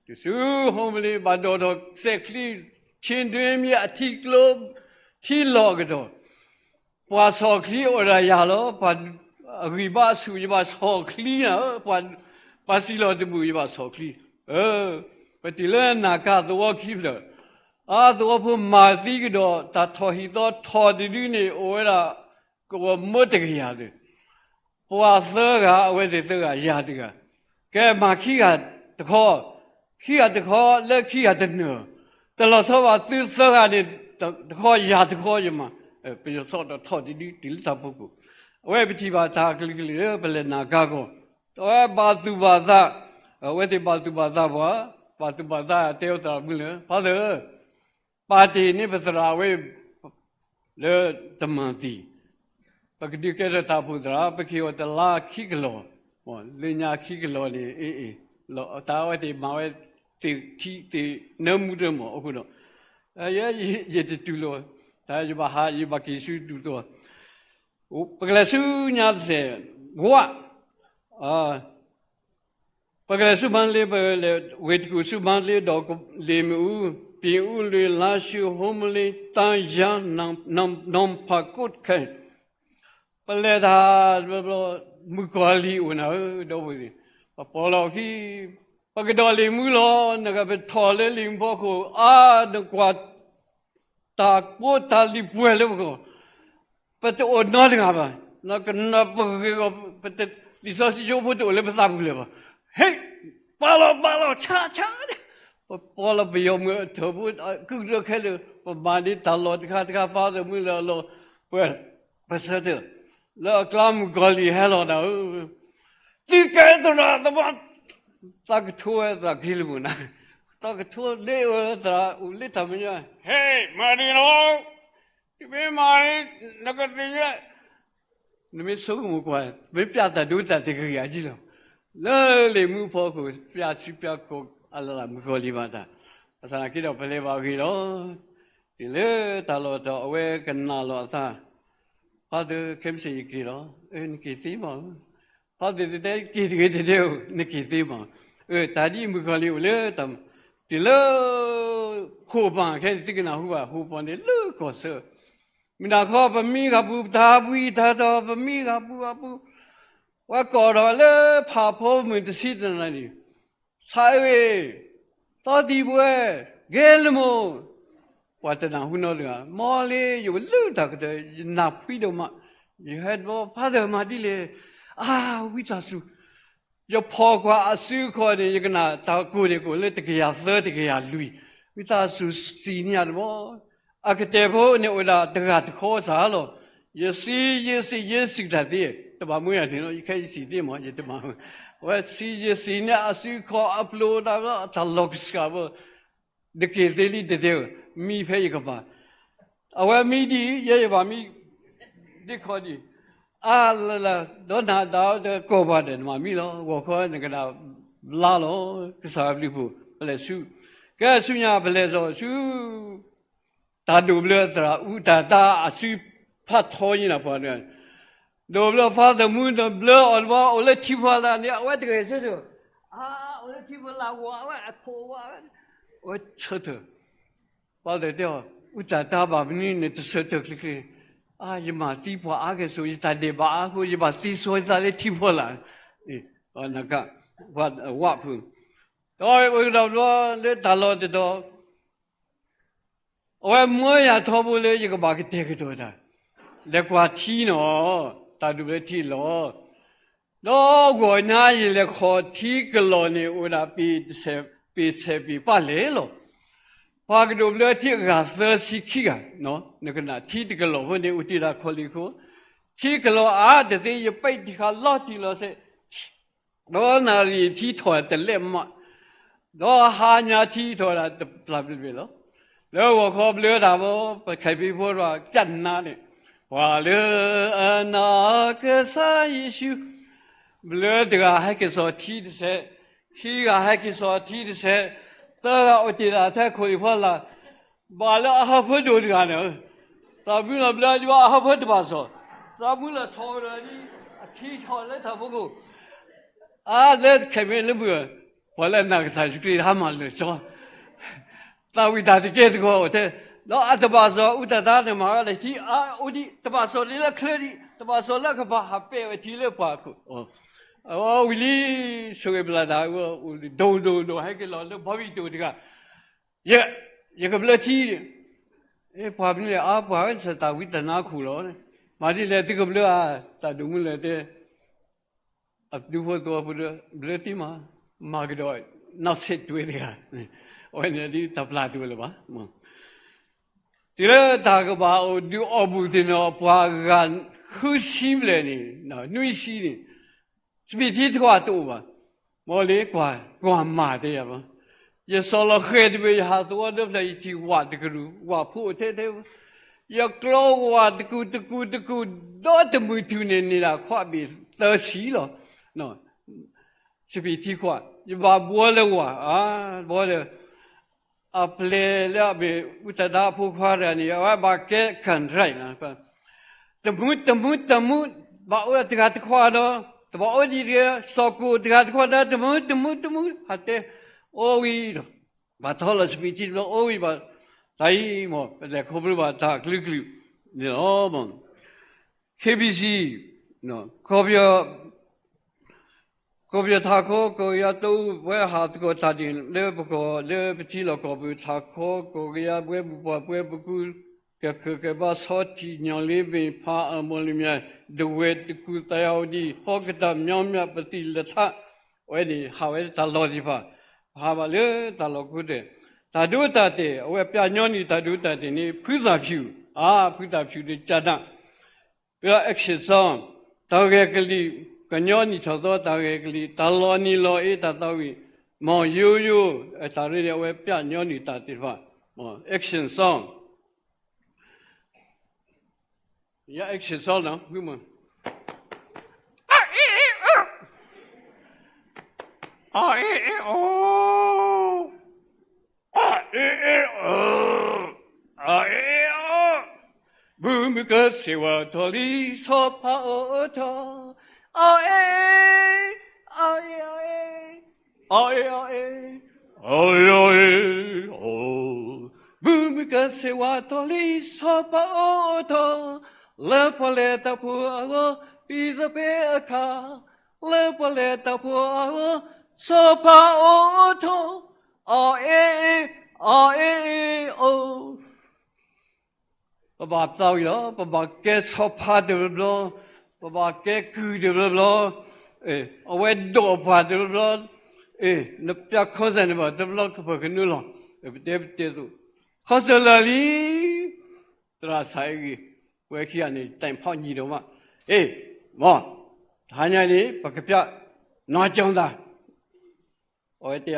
တုၤဆူ ဟိမလ့ ဘၣ်ဒိးထီၣ်စဲးချံ ဆ့ဒွ့မ့ၢ်အထံကျိ ထံလီၢ်အကတီၢ်, ပှၤဆီၣ်ချံအိၣ်ဒီးယၤလီၤ, ပှၤအဂံၢ်ဘါအဆူၣ် ယဘၣ်ဆီၣ်ချံနၤ, ပှၤစံၣ်လီၤတဘူၣ် ယဘၣ်ဆီၣ်ချံ, ပတုၤလၢနၢ်ကၣ်သဝီခံဖျၢၣ်, အသဝီဖိမၤသံကဒီး တၢ်ထီၣ်ဟံၣ်သီထီၣ်တဒုန့ၣ် အိၣ်ဝဲဒၣ် ကဝီၤမိၢ်တကယၤသ့ၣ် ပှၤသၢဂၤ အဝဲသ့ၣ်သၢဂၤ ယၤတဂၤ, ကဲမၤခံဂၤတခီ, ခံဂၤတခီလၢခံဂၤတနၢၤ, တလီၤဆီဘၣ်သုသၢဂၤန့ၣ် တခီယၤတခီယမၤ, ပယီၤဆီဒီးထီၣ်တဒု တုၤလၢတၢ်ဖီခိၣ်, အဝဲပထံၣ်ဘၣ်တၢ်ကလုာ်ကလုာ်လၢပလဲၤနၤကါကီၢ်, အဝဲဘၣ်သူၣ်ဘၣ်သး, အဝဲသ့ၣ်ဘၣ်သူၣ်ဘၣ်သးပှၤ, ဘၣ်သူၣ်ဘၣ်သးတဲအသရၣ်မုၣ်လၢ ဖါသၢၣ် ပာ်တ့ၢ်န့ၢ်ပသရၣ်ဝဲ လၢတမၤသံ, ပကဒုးကဲထီၣ်တၢ်အိၣ်ဖှိၣ်သရၣ် ပကဟ့ၣ်အီၤတလါခံကလီၢ်, လၢညါခံကလီၢ်န့ၣ် အ့ၣ်အ့ၣ်, တၢ်အဝဲသ့ၣ်မၤဝဲသ့ၣ်ထံသ့ၣ်နၢမူတမီၢ်အဃိဒီး, ယဲယတတူၢ်လိာ်, တၢ်ယဘၣ်ဟး ယဘၣ်က့ၤဆူတူၢ်သီ, ပကလဲၤဆူညါတစဲး, ဝး ပကလဲၤဆူမါလ့ ပလဲၤဝ့ၢ်တကူၣ်ဆူမါလ့ဒီးလ့ၣ်မ့ၣ်အူ, ပ့ၣ်အူလွံၢ် လါၡူၣ် ဟိမလ့ တၢယါ နီၢ်ဖးကိးခဲ, ပလဲၤတၢ် မုၣ်ကီၤလံၢ်အိၣ်နၤဧၢ ဒီပုၢ်ဝဲၢ်သ့ၣ်, ပပိာ်လီၤအခံ, ပကဒီးလ့ၣ်မူလီၤ, နကပထီၣ်လၢလ့ၣ်မူဖီခိၣ် အါ နကွၢ် တၢ်ကိးတၢ်လံၤပှဲၤလၢပဂီၢ်, ပတအိၣ်နီတဂၤဘၣ်, နကနၢ်ပဂ့ၤဂီၢ် လံာ်စီဆှံကၠိဖိတအိၣ်လၢပသးပူၤလၢၤဘၣ်, ဟ့ၣ် ပာ်လီၤပာ်လီၤ ဆါဆါ, ပပိာ်လီၤပယီၤမုၣ်အထၢၣ်ဖိ ကုၢ်ဒၢခဲလၢာ် ပမၤန့ၢ်တၢ်လီၢ်တခါတခါ ဖါသၢၣ်မုၣ်လၢအလီၢ်, ပ ပဆၢထၢၣ် လၢအကျါမုၣ်ကီၤလံၢ်ဟဲလီၤနၤဧၢ, သုကဲသရၣ်သမါ, သးကထိဝဲသရၣ်က့ၤလၢမုၢ်နၤ, သးကထိလၢအသရၣ်အိၣ်လၢတၢ်မဲာ်ညါ, ဟဲ မၤဒ်နီၤ, သုမ့ၢ်မၤန့ၣ် နကသ့ၣ်ညါ, နမ့ၢ်ဆိကမိၣ်ကွၢ် မ့ၢ်ပျးတၢ်ဒိတၢ်တဲာ်ကဂ့ၤအါကံလီၤ, လၢလ့ၣ်မူဖီခိၣ် ပျးဆူပျးခိၣ်အလၢ်လၢ်မုၣ်ကီၤလံၢ်ဘၣ်တၢ်, အသနာ်က့ဒီးပလဲၤဘၣ်ဂ့ၤလီၤ, တုၤလၢတၢ်လီၢ်တီၤ အဝဲကနၣ်လီၤအသး, ဖါသၢၣ် ခဲမုၢ်ဆ့ၣ်ယက့ၤလီၤ, အၢ နက့ၤသ့မးဧၢ, ဖါသၢၣ်တဲ က့ၤတဂ့ၤတတဲဧိၤ နက့ၤသ့မး, အၢ တၢ်ဒ်အံၤမုၣ်ကီၤလံၢ်အိၣ်လၢတၢ်, တုၤလၢ ဃိာ်ပၢ်ခဲန့ၣ် သုကနၢ်ဟူဘၣ် ဃိာ်ပၢ်န့ၣ်လၢကီၢ်ဆၢ, မုၢ်နၤခီပမံဂၤပူၤ ပတၢ်ဘှံးတၢ်တီၤ ပမံဂၤပူၤအပူၤ, ပှၤကိးထီၣ်လၢဖးဖီမုၢ်တဆံတနံၤန့ၣ်, ဆၣ်အ့ၣ်, သီသံၣ်ဘှဲ, ဂဲၤလမိၢ်, ပှၤတနၢ်ဟူနီတဂၤ, မ်လၢယအိၣ်လၢတၢ်ကတၢၢ် ယနၢ်ဖှံဒိၣ်မး, ယဟဲတဘျီ ဖါသၢၣ်မၤဒ်လဲၣ်, အါ ဝံသးစူၤ ယဖီၣ်ကွၢ်အစုအခီၣ်န့ၣ် ယကနၣ်တၢ်ကိၢ်န့ၣ်ကိၢ်လၢတကယၤသၢ တကယၤလွံၢ်, ဝံသးစူၤစံးန့ၢ်ယၤတဘျီ, အကတၢၢ်ဖိန့ၣ်အိၣ်ဒၣ်တဂၤတခီစ့ၢ်လီၤ, ယစံး ယစံး ယစံးတၢ်သ့, တဘၣ်မူယၤန့ၣ်လီၤ, ယခဲယစံးသ့မး ယတမၤ, အဝဲစံး ယစံးန့ၢ်အစုအခီၣ်အပျိၢ်ဒၣ် တၢ်လီၢ်ကစၢ်ဖိ နက့ၤသ့လံတတဲဧိၤ, မံဖဲယကပၤ, အဝဲမံဒ်အံၤ ယဲယဘၣ်မံ ဒ့ခီဒံး, အါလၢလၢ ဒီးနၤဒၣ်တကိးပှၤဒီး နမၤမံလီၤ, ဂီၤခီနကနၣ်ဘျါလီၤ, ကစၢ်ယွၤဘျုးဖှိၣ် ပလဲၤဆူ, ကဲဆူညါပလဲၤစီၤဆူ တၢ်ဒိးဘျၢသရၣ် အူတၢ်တၢ်အစုဖးထီညါ ပှၤဒီး, ဒိးဘျၢဖါသၢၣ်မူ နဘျၢအီၤတဘျီ အိၣ်လၢထံဖီလာ်န့ၣ် အဝဲတဂဲၤဆၢထၢၣ်, အါ အိၣ်လၢထံဖီလာ်ဝဲ အဝဲအခိၣ်ဝဲ, အဝဲဆၢထၢၣ်, ဖါသၢၣ်တဲအီၤ အူတၢ်တၢ်ဘၣ်မနုၤနတဆၢထၢၣ်ချ့ချ့, အါ ယမၤသံပှၤအါကဲၣ်ဆိး ယတၢ်ဒဲးဘးအါအဃိ ယဘၣ်သံစီယသးလၢထံဖီလာ်, နက, ဝးဖုး, ဒီးဝဲကဒီးဘျီလၢတၢ်လီၢ်တတီၤ အဝဲမၢယၤထီဘိလၢယကဘၣ်ကတဲာ်ကတီၤတၢ်, လဲၤကွၢ်ထံနီၤ, တၢ်ဒိးဘျၢထံလီၤ, ဒီးဂီၤညါယလဲၤခီၣ်ထံကလီၢ်န့ၣ် အိၣ်ဒၣ်ပ့ၤဆဲးပ့ၤပၣ်လဲၣ်လီၤ, ပှၤကဒိးဘျၢထံအဂၤသၢဆံခံဂၤ, နကနၣ်ထံတကလီၢ်ဖိန့ၣ် အိၣ်တ့ၢ်ဒၣ်ခီလ့ၢ်ခိၣ်, ထံကလီၢ်အါတသ့ ယပံးတံၢ်ဃာ်လီၤတံၢ်လီၤဆဲး ဒီးနၣ်ရံၣ်ထံထီၣ်တလဲးမး, ဒီးဟါညါထံထီၣ်ဒၣ်တပျၢ်ဘျဲၣ်ဘျဲၣ်လီၤ. လၢဂီၤခီဘျၢတၢ်ဘီ ပခဲပံဖိတဂၤကနါန့ၣ်, ပှၤလၢအနာ်ကစၢ်ယ့ၣ်ၡူး, ဘျၢတဂၤဟဲက့ၤစိာ်ထံတဆဲး, ခံဂၤဟဲက့ၤစိာ်ထံတဆဲး, သၢဂၤအိၣ်တ့ၢ်ဒၣ်ထဲခိၣ်လံၢ်ဖီလာ်, ဘၣ်လၢအဟၢဖၢဒိၣ်တဂၤန့ၣ်, သးမုၢ်လီၤဘျၢဒံးဘၣ်အဟၢဖၢတဘၣ်စီၣ်, သးမုၢ်လီၤထီၣ်ကဒီးဒ်အထံထီၣ်လၢတၢ်ဖီခိၣ်, အါလၢခဲမ့ၢ်လၢမုၢ်, ပှၤလၢအနာ်ကစၢ်ယ့ၣ်ၡူးခရံာ်ဟါမၢ်လၢာ်စီ, သးဝံၣ်တၢ်တကဲတဂီၤအိၣ်ထဲ, ဒီးအတဘၣ်စီၣ်အူတၢ်တၢ်န့ၣ်မၤဝဲဒၣ်ထံအါအိၣ်ဒံး တဘၣ်စီၣ်လၢချၢဒံး တဘၣ်စီၣ်လၢကဘၣ်ဟးပဲာ်ဝဲထံလၢပှၤခိၣ်, အဝဲဝံၤလံ ဆိၣ်ဂ့ၤပျၢ်တၢ်အူ ဒိၣ်ဒိၣ်ဒိၣ်ဟဲက့ၤလီၤလၢဘီဘံၣ်တိၣ်တဂၤ, ယဲၢ် ယကဘျၢထံ, ပှၤမနုၤလဲၣ်, အါ ပှၤဝဲစးတၢ်ဝံတၢ်နါခိၣ်လီၤ. မၤဒ်လဲၣ် သုကဘျၢဧါ, တၢ်ဒိၣ်မူလၢတဲ အဒူဖိသဝီဖိဒီး ဘျၢသ့မး, မၤကဒီး နောက်ဆက်တွဲ တဂၤ, အဝဲန့ၣ်ဒ်တၢ်ပျၢ်တအိၣ်လၢၤဘၣ်. တုၤလၢတၢ်ကဘၣ်အိၣ်ဒုးအီၣ်ဘူၣ်သ့ၣ်န့ၣ် ပှၤဂၤဃုဆံဘျဲၣ်န့ၣ်, နွံဆံန့ၣ်, စပံးထံတခွးတအိၣ်ဘၣ်. မ်လၢကွၢ်, ကွၢ်မၤတဲယၤဘၣ်. ယစီၤလီၤဃဲၤတဘ့ၣ် ယဟးသဝီဒီဖျၢၣ် ယထံၣ်ဝၣ်တကရူၢ်, ဝၣ်ဖိအိၣ်ထဲထဲ, ယကျီဝၣ်တကူၣ်တကူၣ်တကူၣ်, ဒီတမုၢ်ထူၣ်န့ၣ် န့ၢ်ဒၣ်ခွးဘ့ၣ်သၢဆံလီၤ. စပံးထံခွး, ယဘၣ်ဘှီလၢဝၣ်, ဘှီလၢ အပျဲၢ်လၢအမ့ၢ် အူတဒါအဖိခွါတဂၤန့ၣ် အဝဲဘၣ်ကဲ contract န့ၣ်, တမုၢ်တမုၢ်တမုၢ်, ဘၣ်အိၣ်တဂၤတခွးဒီး, တဘၣ်အိၣ်ဒံးတဂ့ၤ, စီၤကိၣ်တဂၤတခွးဒီး တမုၢ်တမုၢ်တမုၢ် ဟးတဲ, အိၣ်ဝံၤဒီး, ဘၣ်ထီၣ်လီၤစပံးထံတဘျီ အိၣ်ဝံၤဘၣ်, တၢ်အံၤမ့ၢ် ပလဲၤခီဖျိဘၣ်တၢ်အကလုာ်ကလုာ်န့ၣ်လီၤ. ခ့ဘံၣ်စံ, ကီၢ်ပယီၤ ကီၢ်ပယီၤထးခီကီၢ်ကယၤတအိၣ် ပဝဲဟးသကိးတၢ်ဒ်န့ၣ် လၢပကီၢ်လၢပထံလီၢ်ကီၢ်ပူၤ ထးခီကီၢ်ကယၤ ပဝဲပပှၤပဝဲပကူ ကကကဘၣ်ဆီထံၣ်ညီၣ်လ့ဘ့ၣ် ဖးအၣ်မီၣ်လမၠဲၣ် ဒဝဲၢ်တကူ သးယၤဝဒံ ဟီကတၢၢ် မၠီမၠၣ် ပသံၣ်လထး, အဝဲန့ၣ်ဟးဝဲတၢ်လီၢ်သ့ၣ်တဖၣ်, ပဟးဘၣ်လၢတၢ်လီၢ်ခိၣ်သ့ၣ်, တၢ်ဒိတၢ်တဲာ် အဝဲပျၢ်ညီနုၢ်တၢ်ဒိတၢ်တဲာ်န့ၣ် ဖုသၣ်ဖၠူၣ်, အါ ဖုသၣ်ဖၠူၣ်ဒီးကၢ်နၢ် ပြီးတော့ action song တၢ်ဂဲၤကလံၣ်, ကညီနံၣ်ထီၣ်သီတၢ်ဂဲၤကလံၣ်, တၢ်လီၤနံၤလီၤအ့ တၢ်သးဝံၣ်, မီၢ်ယိယိ, တၢ်ရ့န့ၣ် အဝဲပျၢ်ညီနုၢ်တၢ်သ့ၣ်တဖၣ်, action song, ယ action song နီၤ, အ့ၣ်အ့ၣ်အိ အ့ၣ်အ့ၣ်အိ, ဘုမုၢ်ကစ့ၢ်ဝါထီၣ်လံ ဆီဖါအိၣ်ထီၣ်, အ့ၣ်အ့ၣ်, အ့ၣ်အ့ၣ်, အ့ၣ်အ့ၣ်, အ့ၣ်အ့ၣ်အိ, ဘုမုၢ်ကစ့ၢ်ဝါထီၣ်လံ ဆီဖါအိၣ်ထီၣ်, လၢပီၣ်လဲၣ်တၢ်ဖိအဂီၢ် ပံသပ့အခါ, လၢပီၣ်လဲၣ်တၢ်ဖိအဂီၢ် ဆီဖါအိၣ်ထီၣ်, အ့ၣ်အ့ၣ်, အ့ၣ်အ့ၣ်အိ, ပဘၣ်သးဝံၣ်လီၤ, ပဘၣ်ကဲဆီဖါတဘျီဘျီ, ပဘၣ်ကဲကုၢ်တဘျီဘျီ, အဝဲဒိးပှၤတဘျီဘျီ, နပျၢ် concert န့ၣ်ဘၣ်တဘျီကပၢၢ်ကနုာ်လီၤ, ပတဲပတဲသိး, concert လၢာ်လံ, သရၣ်စၢ်အဂ့ၢ်, ပဝဲခံဂၤန့ၣ် တိုင်ဖောက်ညီတော့မှ, အ့ၣ်, မ့ၢ်, တဟါညါန့ၣ် ပကပျၢ် နီၢ်ကၠီသး အဝဲတဲ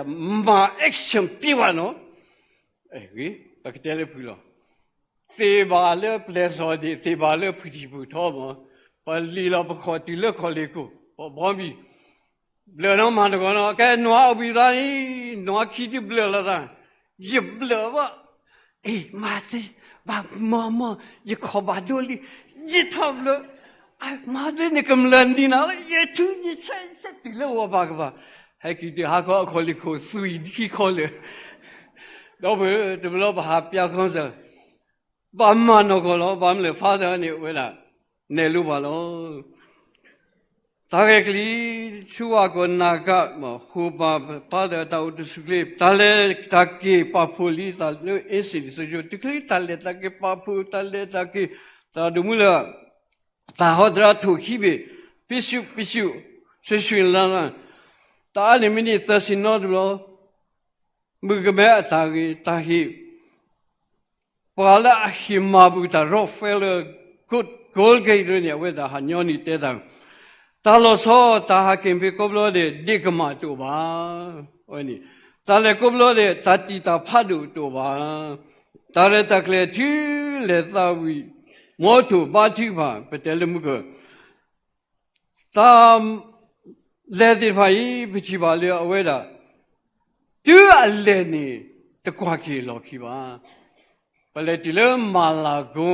မၤ action ပျဲဝဲနီၤ, ပကတဲလၢဖုၣ်လီၤ, သ့ၣ်ဘၣ်လၢပျဲၢ်စီၤဒ့ၣ် သ့ၣ်ဘၣ်လၢဖုၣ်ထံၣ်ဖုၣ်ထီမး, ပလံာ်လီၤပခီၣ်တုၤလၢခီၣ်လ့ၢ်ခိၣ် ပဘီဘံၣ်, ဘျၢၣ်နီၤမၤနဂီၢ်နီၤ ကဲနွၤအီၣ်ဘှံးသးန့ၣ်, နွၤခံဒုဘျၢၣ်လီၤသး, ယဘျၢၣ်ဘၣ် အ့ၣ် မၤသ့, ဘၣ်မီၢ်မီၢ် ယခီၣ်ဘၣ်ဒိလံ, ယထီၣ်ဘျၢၣ်, မၤသ့န့ၣ်ကမျၢၢ်နံၤနၤလၢ ယထူယဆဲးဆဲးတုၤလၢဝီၤပၤကပၤ, ဟဲက့ၤတုၤဟါခီအခီၣ်လ့ၢ်ခိၣ် သွံၣ်ခံခီလၢာ်, ဒီပုၢ်ဝဲၢ်တဘျီဘၣ်ဟးပျၢ် concert ဘၣ်မၤနီၢ်ကီၢ်လီၤ, ဘၣ်မနုၤလဲၣ် father န့ၣ် အဝဲဒၣ် နဲၣ်လိပှၤလီၤ. တၢ်ဂဲၤကလံၤ ဆူဝၣ်ကီၢ်နၢ်ကး မ့ၢ်ဃိာ်ပၤ father တၢ်အိၣ်တဆူၣ်ချ့ တၢ်လဲၤတၢ်က့ၤပာ်ဖှိၣ်လံသးလၢ အ့စ့ၣ် တဆၢကၠိ တချုးတၢ်လဲၤတၢ်က့ၤပာ်ဖှိၣ် တၢ်လဲၤတၢ်က့ၤ တၢ်ဒိၣ်မူလၢ တၢ်ဟီသရၣ်ထိၣ်ခံဘ့ၣ် ပ့ၣ်ဆူၣ်ပ့ၣ်ဆူၣ် ဆှံဆှံလၤလၤ တၢ်အါန့ၢ်မံးနံးသၢဆံနီတဘျီ မုၣ်ကမဲအတၢ်ဂ့ၤ တၢ်ဟ့ၣ် ပှၤလၢအဟ့ၣ်မၤဘူၣ်တၢ် Rockefeller Gold Gate န့ၣ် အဝဲဒၣ်ဟးညီနုၢ်တဲတၢ်, တၢ်လီၤဆီ တၢ်ဟးက့ၤမ့ၢ်ကိးဘျီဒဲး ဒ့ၣ်ကမၣ်တအိၣ်ဘၣ်. အဝဲန့ၣ် တၢ်လဲၤကိးဘျီဒဲး တၢ်တံာ်တာ်ဖးဒိၣ်တအိၣ်ဘၣ်. တၢ်ရဲၣ်တၢ်ကျဲၤ ထူလဲၤသးဝံၣ် မီထိၣ်ဘါထုကဖၣ် ပတဲလၢမုၢ်ကၢၢ် တၢ်လဲၤသ့ၣ်တဖၣ်အံၤ ပထံၣ်ဘၣ်လၢအဝဲဒၣ် တုၤအလဲၤန့ၣ် တကွၢ်က့ၤလီၢ်ခံဘၣ်. ပလဲၤတုၤလၢမၤလၤကိ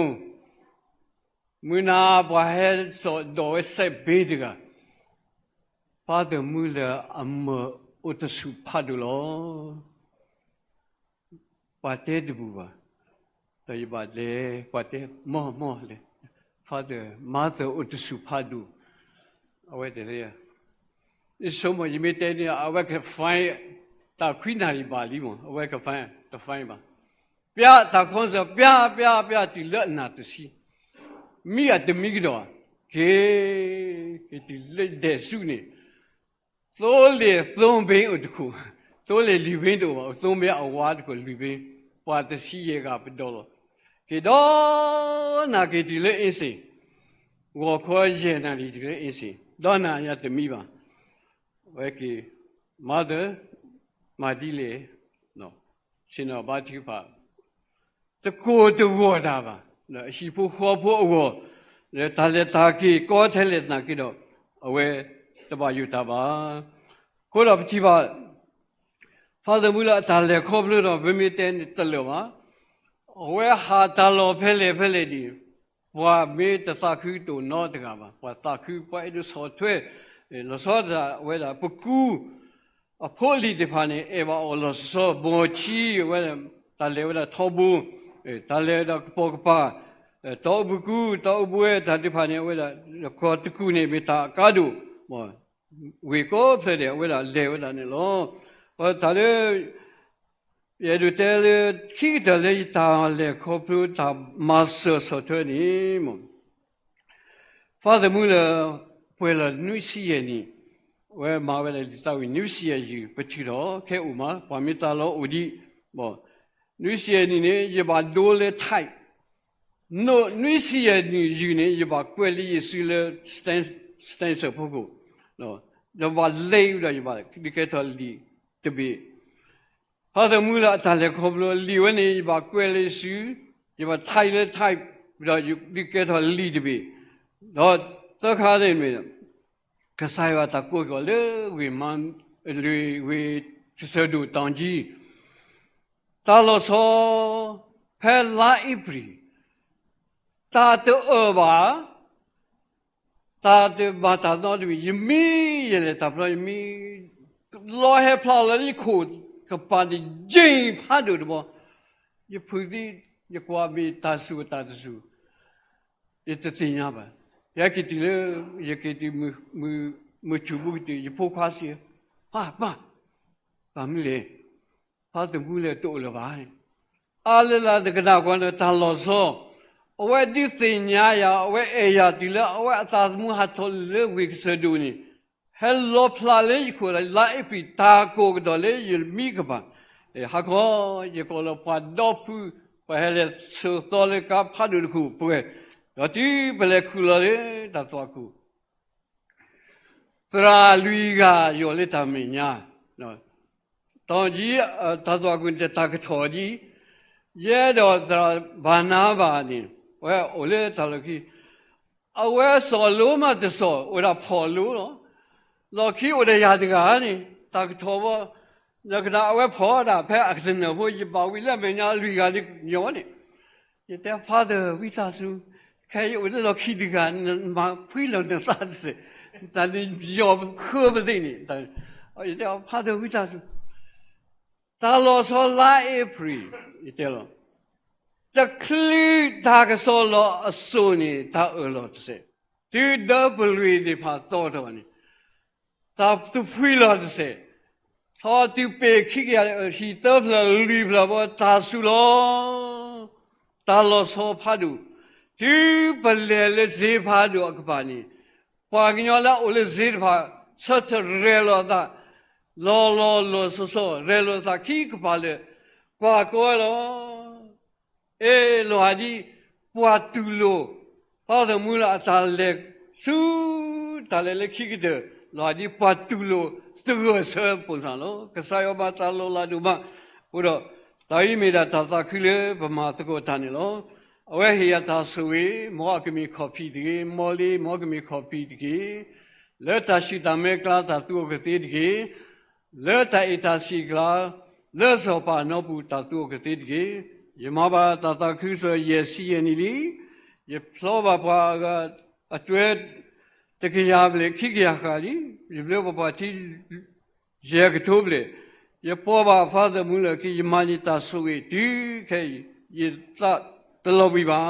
မုၢ်နၤပှၤဟဲစိာ်ဒိးဝဲစဲးဘ့တဂၤ Father Muller အမၢၢ်အိၣ်တဆူၣ်ဖးဒိၣ်လီၤ. ပှၤတဲတဘူၣ်ဘၣ်. ဒီးယဘၣ်လဲၤ ပှၤတဲ မီၢ်မီၢ်လဲၤ Father Muller အိၣ်တဆူၣ်ဖးဒိၣ်, အဝဲတသ့ဧါ. ယဆိကမိၣ် ယမ့ၢ်တဲန့ၣ် အဝဲက find တၢ်ခွံနၣ်ရံၣ်ဘၣ်လံမး အဝဲက find တ find ဘၣ်. ပျးတၢ်ခီစၢၤ ပျး ပျး ပျး တုၤလၢအနၢ်တဆံ, မံအတမံကဒီး, က့ၤ, က့ၤတုၤလၢဒဲးဆူန့ၣ်, သိလ့ၣ်သိဘ့အိၣ်တခိၣ်, သိလ့ၣ်လွံၢ်ဘ့တအိၣ်ဘၣ်, သိဘ့အဝါတခိၣ်လွံၢ်ဘ့, ပှၤတဆံယဲၢ်ဂၤပဒိးလီၤ. က့ၤဒီးနၤက့ၤတုၤလၢအ့စ့ၣ်, ဂီၤခီယဲၢ်နၣ်ရံၣ်တုၤလၢအ့စ့ၣ်, ဒီးနၤယၤတမံဘၣ်. အဝဲက့ၤ, mother, မၤဒ်လဲၣ်, ဆ့ၣ်နီၤဘါထုကဖၣ် တကိၢ်တဂီၤတၢ်ဘၣ်, ဒီးအဟံၣ်ဖိဃီဖိအဂီၢ်, လၢတၢ်လဲၤတၢ်က့ၤကီထဲလဲၣ်သနာ်က့ဒီး, အဝဲတဘၣ်ယိၣ်တၢ်ဘၣ်. အဃိဒီးပထံၣ်ဘၣ် ဖါသးမူလၢအတၢ်လဲၤခီဖျိဒီး ပမ့ၢ်တဲန့ၣ်တလၢာ်ဘၣ်. အဝဲဟးတၢ်လီၢ်ဖဲလဲၣ်ဖဲလဲၣ်ဒံး, ပှၤမ့ၢ်တသးခုတအိၣ်နီတဂၤဘၣ်. ပှၤသးခု ပှၤအဲၣ်ဒိးဆီၣ်ထွဲ, လီၤဆီဒၣ်ဝဲဒၣ်ပကူ အဖိအလံၤသ့ၣ်တဖၣ်န့ၣ် အဲၣ်ဘၣ်အီၤလီၤဆီဆီ ဘီၣ်ဆံးဝဲဒၣ်, တၢ်လဲၤဝဲဒၣ်ထီဘိ, တၢ်လဲၤဝဲဒၣ်ကပိာ်ကပၤ, တၢ်အိၣ်ဘှံးကူ, တၢ်အိၣ်ဘှံးဝဲတၢ်သ့ၣ်တဖၣ်န့ၣ် အဝဲဒၣ်ကီၢ်တကူၣ်န့ၣ် မ့ၢ်တၢ်အကါဒိၣ်, ဝ့ၢ်ကိးဖျၢၣ်ဒဲးအဝဲဒၣ်လဲၤဝဲဒၣ်န့ၣ်လီၤ. တၢ်လၢ ယအဲၣ်ဒိးတဲလၢ ခံကတၢၢ်လၢယတၢ်လဲၤခီဖျိတၢ်မၤစၢၤဆီၣ်ထွဲန့ၣ်, ဖါသးမူလၢ ပှဲၤလီၤနွံဆံယဲၢ်နံၣ်, အဝဲမၤဝဲဒၣ်လံာ်သးဝံၣ်နွံဆံယဲၢ်ယုၢ် ပထံၣ်ထီၣ်ခဲအိၣ်မး, ပှၤမ့ၢ်တၢ်လီၤအိၣ်ဒံး, နွံဆံယဲၢ်နံၣ်န့ၣ် ယဘၣ်ဒိလၢ type, နွံဆံယဲၢ်နံၣ်ယုၢ်န့ၣ် ယဘၣ်ကွဲးလၢယစုလၢ stencil ဖိခိၣ်, ဒီးဘၣ်လဲၤဒီးယဘၣ်ဒုးကဲထီၣ်လံာ်တဘ့ၣ် ဖါသးမူလၢအတၢ်လဲၤခီဖျိလံာ်ဝဲန့ၣ် ယဘၣ်ကွဲးလၢယစု, ယဘၣ် type လၢ type, ဒီးယဒုးကဲထီၣ်လံာ်တဘ့ၣ်, ဒီးသၢခါန့ၣ်မ့ၢ် ကစၢ်ယွၤတၢ်ကိးကီၤလၢဝ့ၢ်မါ, လွံၢ်ဝ့ၢ်ကစၢၢ်ဒိၣ်တီၤကၠံ, တၢ်လီၤဆီ ဖဲလါအ့ဖြ့ၣ်, တၢ်တအၢၣ်ဘၣ် တၢ်တဘၣ်တၢ်နီတမံၤ, ယမံယလဲၤတၢ်ဖျီ ယမံ, လီၤဟဲဖျါလီၤလၢယခိၣ်ကပၤန့ၣ် ယ့ၢ်ဖးဒိၣ်တဘီ, ယဖုးသံ, ယကွၢ်မ့ၢ်တၢ်စူၤအတၢ်တစူၤ, ယတသ့ၣ်ညါဘၣ်. ယဟဲက့ၤတုၤလၢ ယက့ၤတုၤ မုၢ်ဆူၣ်ဘူးကတုၤ ယဖိခွါစံး, ပၢ်, ပၢ်, ဘၣ်မနုၤလဲၣ်, ဖါသးမူလၢတအိၣ်လၢၤဘၣ်. အါလၢလၢတကနၣ်ကွၢ်န့ၣ် တၢ်လီၤဆီ, အဝဲဒုးသ့ၣ်ညါယၤ, အဝဲအဲၣ်ယၤတုၤလၢ အဝဲအသးသမူဟးထီၣ်လၢဝ့ၢ်ကစၢၢ်ဒိၣ်န့ၣ်, ဟဲလီၤဖျါလၢယခိၣ် လါအ့ဖြ့ၣ် တၢ်ကိးကဒီးလၢယမံကပၤ, ဟါခီ ယကိးလီၤပှၤဒီဖု, ပှၤဟဲလဲၤဆှၢသီလၢကါဖးဒိၣ်တခိၣ်ပှဲၤ, ဒီးတုၤပလဲၤခုၣ်လီၤလၢတၢ်သွၣ်ခိၣ် သရၣ်လွံၢ်ဂၤယိာ်လၢတၢ်မဲာ်ညါ, တီၤကၠံ, တၢ်သွၣ်ခိၣ်န့ၣ် တၢ်ကထီၣ်ဒံး, ယဲဒီးသရၣ်ဘၤနါဘၤန့ၣ် အဝဲအိၣ်လၢတၢ်လီၢ်ခံ, အဝဲစီၤလိမးတစီၤ အိၣ်ဒၣ်ဖီၣ်လိလီၤ. လီၢ်ခံအိၣ်ဒီးယၤတဂၤန့ၣ် တၢ်ကထီၣ်ဘီ, ဒီးကနၣ်အဝဲဖီၣ်ဒၣ်ဖဲအကတနၢၣ်ဖိ ယဘၣ်ဝံၤလၢအမဲာ်ညါလွံၢ်ဂၤန့ၣ်ညီန့ၣ် ယတဲ ဖါသး ဝံသးစူၤ, ခဲအံၤအိၣ်လၢလီၢ်ခံတဂၤ နမၤဖှံလီၤနသးတစဲး, တၢ်န့ၣ်ယီၢ်ဃၢပသ့ၣ်န့ၣ်, ယတဲ ဖါသး ဝံသးစူၤ, တၢ်လီၤဆီလါအ့ဖြ့ၣ်, ယတဲလီၤ, တချုးတၢ်ကစီၣ်လီၤအစိၤန့ၣ် တၢ်အၢၣ်လီၤတစဲး, တုၤဒီပလွံၢ်သ့ၣ်တဖၣ်သီၣ်ထီၣ်န့ၣ် တၢ်သူၣ်ဖှံလီၤတစဲး, ထီၣ်တုၤပ့ၤခံကယၤ ဟံၣ်သၢဖျၢၣ်လွံၢ်ဖျၢၣ်ဘီ တၢ်စူၤလီၤ, တၢ်လီၤဆီဖးဒိၣ်, တုၤပလဲၤလၢစ့ဖးဒိၣ်အကပၤန့ၣ်, ပှၤကညီလၢအအိၣ်လၢစ့တဖၣ် ဆၢထၢၣ်ရဲၣ်လီၤအသး, လီၤလီၤလီၤဆီဆီ ရဲၣ်လီၤအသးခံကပၤလၢ ကွၢ်ကီဝဲလီၤ. အ့ လီၤဟးဒ်ပှၤတူၢ်လိာ် ဖါသးမူလၢအတၢ်လဲၤဆူ တၢ်လဲၤလၢခံကတၢၢ် လီၤဟးဒ်ပှၤတူၢ်လိာ်သဂၢၢ်ဆၢပူၤစ့ၢ်လီၤ. ကစၢ်ယွၤမၤတၢ်လီၤလးဒိၣ်မး, အဃိဒီး တၢ်အံၤမ့ၢ်ဒၣ်တၢ်သးခုလၢပမၤသကိးတၢ်န့ၣ်လီၤ. အဝဲဟ့ၣ်ယၤတၢ်ဆိၣ်ဂ့ၤ, မ်အကမ့ၢ်ခီၣ်ဖံးတဂ့ၤ, မ်လ့ မ်အကမ့ၢ်ခီၣ်ဖံးတက့ၢ်. လၢတၢ်ဆှုၣ်တၢ်မဲအကျါ တၢ်သူအီၤကသ့တက့ၢ်. လၢတၢ်အဲၣ်တၢ်ဆံးအကျါ, လၢစီၤပၤအနီပူၤ တၢ်သူအီၤကသ့တက့ၢ်. ယမၤဘၣ်တၢ်သးခုကစီၣ်ယဲၢ်ဆံယဲၢ်နံၣ်လံ. ယဖျီဘၣ်ပှၤအဂၤ အတွဲ တကယၤဘျဲၣ်ခံကယၤဃၣ်လံ. ယဘျၢဘၣ်ပှၤထံ ယဲၢ်ကထိဘျဲၣ်, ယပိာ်ဘၣ်ဖါသးမူလၢခံ, ယမၤန့ၢ်တၢ်ဆိၣ်ဂ့ၤတုၤခဲအံၤ, ယသးတလီၤဘှံးဘၣ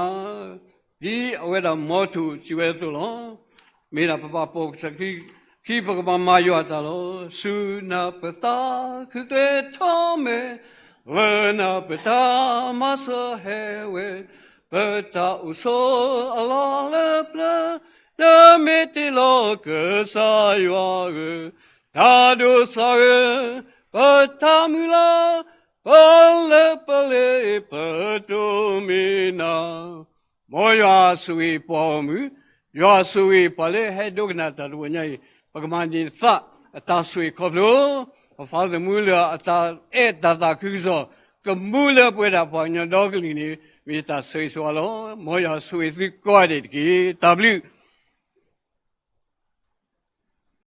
်. ဒ်အဝဲဒၣ်မ်ထူၣ်စံးဝဲအသိးလီၤ. မ့ၢ်ဒၣ်ပဘၣ်ပိာ်ကစၢ်ခရံာ်, ခံပကဘၣ်မၤယွၤအတၢ်လီၤ. စူၢ်နာ်ပသးခုကျဲထီၣ်မဲာ် လၢနပတၢ်မၤစၢၤဟဲဝဲ, ပတၢ်အိၣ်ဆိးအလီၢ်လၢပျၢၤ, ဒီးမ့ၢ်တ့ၢ်လီၤကစၢ်ယွၤဧၢ, တၢ်ဒိးစၢ်ဧၢ, ပတၢ်မုၢ်လၢ်, ပလၢပလ့ၤပတိၢ်မံၤနၤ. မ်ယွၤဆိၣ်ဂ့ၤပှၤဂီၢ်မုၢ်, ယွၤဆိၣ်ဂ့ၤပှၤလၢဟဲဒိကနၣ်တၢ်တဝီညါအံၤ, ပကမၤန့ၢ်သးအတၢ်ဆိၣ်ဂ့ၤခီဖျိ ပဖးသးသမူလၢအတၢ်အဲၣ်တၢ်သးခုကစီၣ် ကမူလၢပှဲၤဒၣ်ပှၤကညီဒီကလုာ်န့ၣ် မ့ၢ်တၢ်ဆိၣ်ဂ့ၤဆိၣ်ဝါလီၤ. မ်ယွၤဆိၣ်ဂ့ၤသုကိးဂၤဒဲးတက့ၢ်. တၢ်ဘျုး